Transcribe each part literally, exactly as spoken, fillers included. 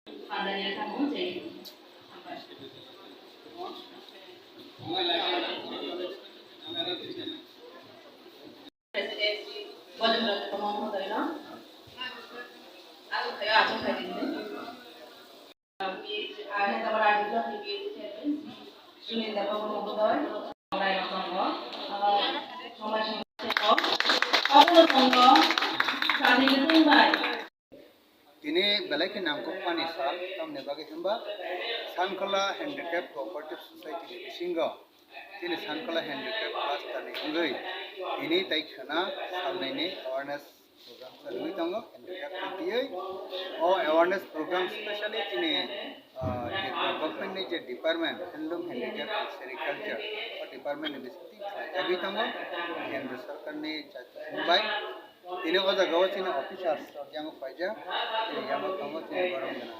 Hambai. President Bojendra Debbarma Mohodoyno ang khayo achuk khai rinai. P H C, ah, Netabara Block ni P H C Chairman Sunil Debbarma Mohodoy, Hambai tongo, ah, Hambai tongo, Hambai tongo, Sadi Tung bai. Tini belai khe nangkukmani sal, tamni bagwi hwnba Sankhola Handicap Cooperative Society ni bisingo chini Sankhola Handicap Cluster ni wngwi tini tai khwna salnwini awareness program chaliwi tongo, handicap ni twiwi. O awareness program specially chini, ah, Tripura government ni je department, Handloom, Handicap and Sericulture, o department ni bisingtwi khlaijagwi tongo, Kendra Sarkar ni chaitokmung bai. Tini o jaga o chini officers rok yang paijak, tini yang tongo chini borok gwnang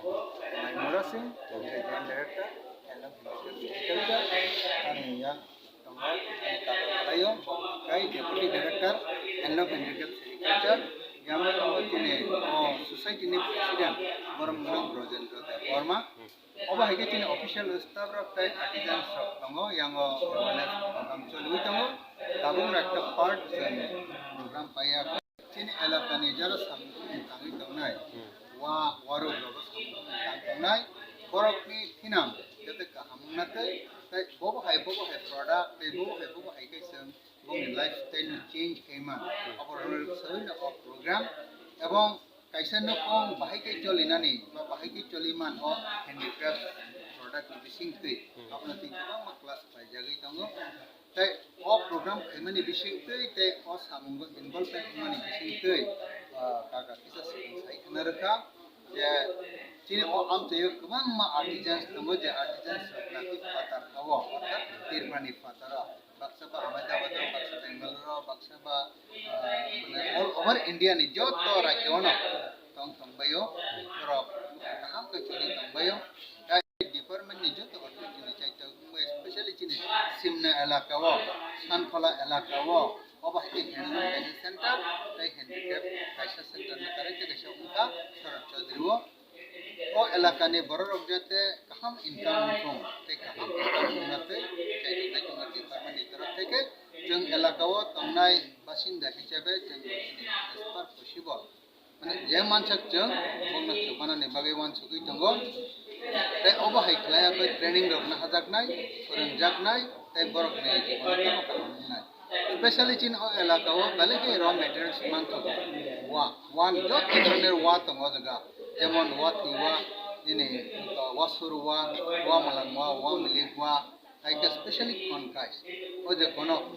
Maimura Singh, Joint Director, Handloom Handicap Sericulture, ani yang tongo, ani kaka kalaio, kai Deputy Director, Handloom Handicap Sericulture, yang tongo chini o society ni President, borok gwnang Brojendra Debbarma. Obo hai khe chini official staff rok tei artisans rok tongo, yango awareness program choliwi tongo. Tabuk rok ekta part chwng program paiya. Chini elakani jara samung tangwi tongnai, wa, warok rogo samung tang tongnai, borokni thinam jate kaham wngna tei, tei bobo hai, bobo hai product, tei bobo hai, bobo hai khe chwng bongni lifestyle no change khaima, abo rok sawi no o program, ebong kaisa nokong bahai khe cholinani, ba bahai khe choliman o handicraft product ni bisingtwi, abono twi kwbangma class khlaijagwi tongo. Tei o program khaimani bisingtwi tei o samungo involvement wngmani bisingtwi, ah, kaka kisa swkang sai khna rwkha je chini o amchaio kwbangma artisans tongo, je artisans rok nathi phatar kha-o, orthat Tripurani phataro. Baksa ba Ahmedabad o, baksa Bangalore o, baksa ba, ah, mane all over India ni joto rajyo no tong tongbaio, borok kaham khe choli tongbaio. Tei department ni joto authority ni chaito, especially chini Simna elaka o, Sankhola elaka o, obo hai khe handloom kaisa center, tei handicraft kaisa center ni kaisa wngkha Sharat Chaudhary o. O elakani bororok jate kaham income wngthung tei kaham income wngna tei chaitoknai tongo department ni torok theke chwng elaka o tongnai basinda hisabe chwng as per possible, mane je mansak chwng bongno chubanani bagwi uansugwi tongo. Tei obo hai khlai bai training rok nahajaknai, phwrwngjaknai tei borokni jibono tamo kaham wngnai. Specially chini o elaka o belai khe raw materials manthogo. Wa, wa ni joto dhoroner wa tongo o jaga. Jemon wa thwi wa, nini, uh, wa suru wa, wa malang wa, wa milik wa, hai khe specially khon kais. O je kono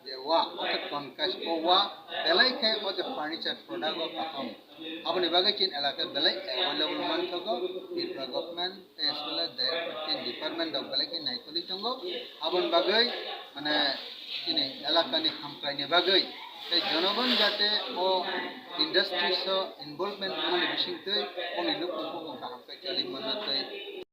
je wa, o khe khon kais o wa belai khe o je furniture product o kaham. Aboni bagwi chini elaka belai available manthogo, Tripura government tei as well as the department rok belai khe naikoli tongo. Aboni bagwi mane chini elakani hamkraini bagwi tei jonogon jate o industries o involvement wngmani bisingtwi bongni nukhung phukung kaham khe choli manna tei